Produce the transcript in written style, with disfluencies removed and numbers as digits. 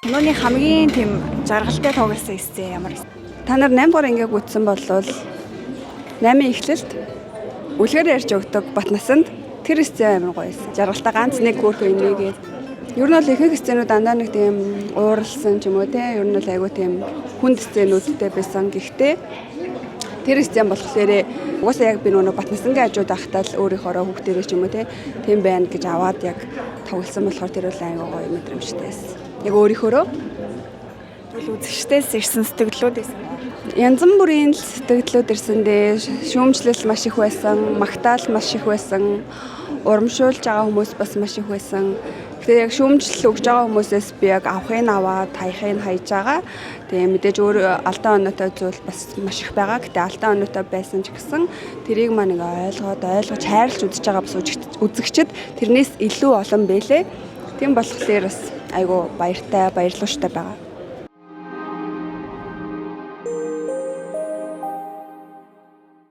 Киноны хамгийн тийм жаргалтай тоглосон сцен ямар вэ? Та нар 8 дугаар ангийг үзсэн бол 8-ын эхлэлд үлгээр ярьж өгдөг Батнасанд тэр сцен амар гоё байсан. Жаргалтай ганц нэг хөөрхөн инээгээд. Ер нь бол ихэнх сценүүд дандаа нэг тийм ууралсан ч юм уу те. Ер нь бол айгүй тийм хүнд сценүүдтэй байсан. Гэхдээ тэр сцен болохоор угаасаа яг би нөгөө Батнасангийн хажууд байхдаа л өөрийнхоороо хүүхдэрээ ч юм уу те тийм байна гэж аваад яг тоглосон болохоор тэр бол айгүй гоё мэдрэмжтэй байсан. Яг өөрийнхөөрөө. Тэгвэл үзэгчдээс ирсэн сэтгэлдлүүд байсан. Янз бүрийн л сэтгэлдлүүд ирсэн дээ. Шүүмжлэл маш их байсан, магтаал маш их байсан, урамшуулж байгаа хүмүүс бас маш их байсан. Гэтэ яг шүүмжлэл өгж байгаа хүмүүсээс би яг авахыг аваад, хаяхыг хайж байгаа. Тэгээ мэдээж өөр алдаа оноотой зүйл бас маш их байгаа. Гэтэ алдаа оноотой байсан ч гэсэн тэрийг маань ингээ ойлгоод, ойлгож хайрлаж үзэж байгаа бас үзэгчд тэрнээс илүү олон бэлээ. Тийм болохоор бас айгүй баяртай, баярлууштай байгаа.